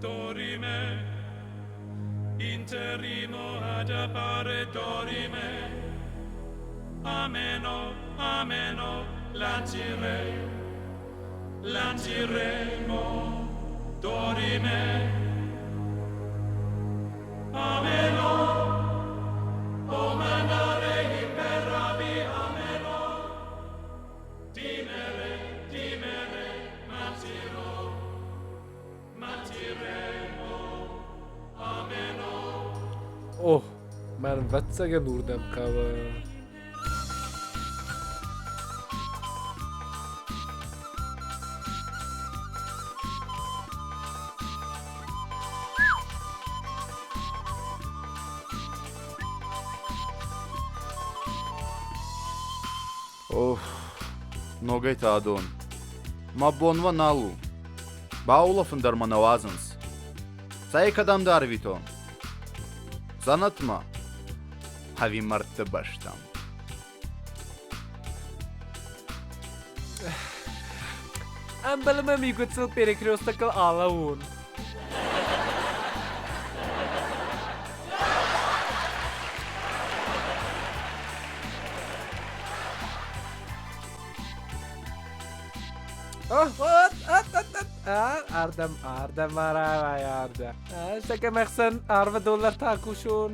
Dorime, interimo ad appare dorime. Ameno, ameno, lancire, lanciremo, dorime. Ameno, o mandare imperavi ameno. Timere, timere, martiro, martiremo, ameno. Ох, мӕн ӕвӕццӕгӕн уырдӕм хъӕуы. Ох, ногӕй та адон. Мӕ бонмӕ нал у. Баулӕфын дӕр мӕ нӕ уадзынц. Цӕй кӕдӕм дӕ арвитон? Дзӕнӕтмӕ? Ӕви мӕрдты бӕстӕм? Ӕмбӕлы мӕм иу гыццыл перекрестокыл алӕууын. Ардӕм, ардӕм, арӕвай, ардӕм. Сӕкӕм ӕхсӕн арвы доллар та кусон.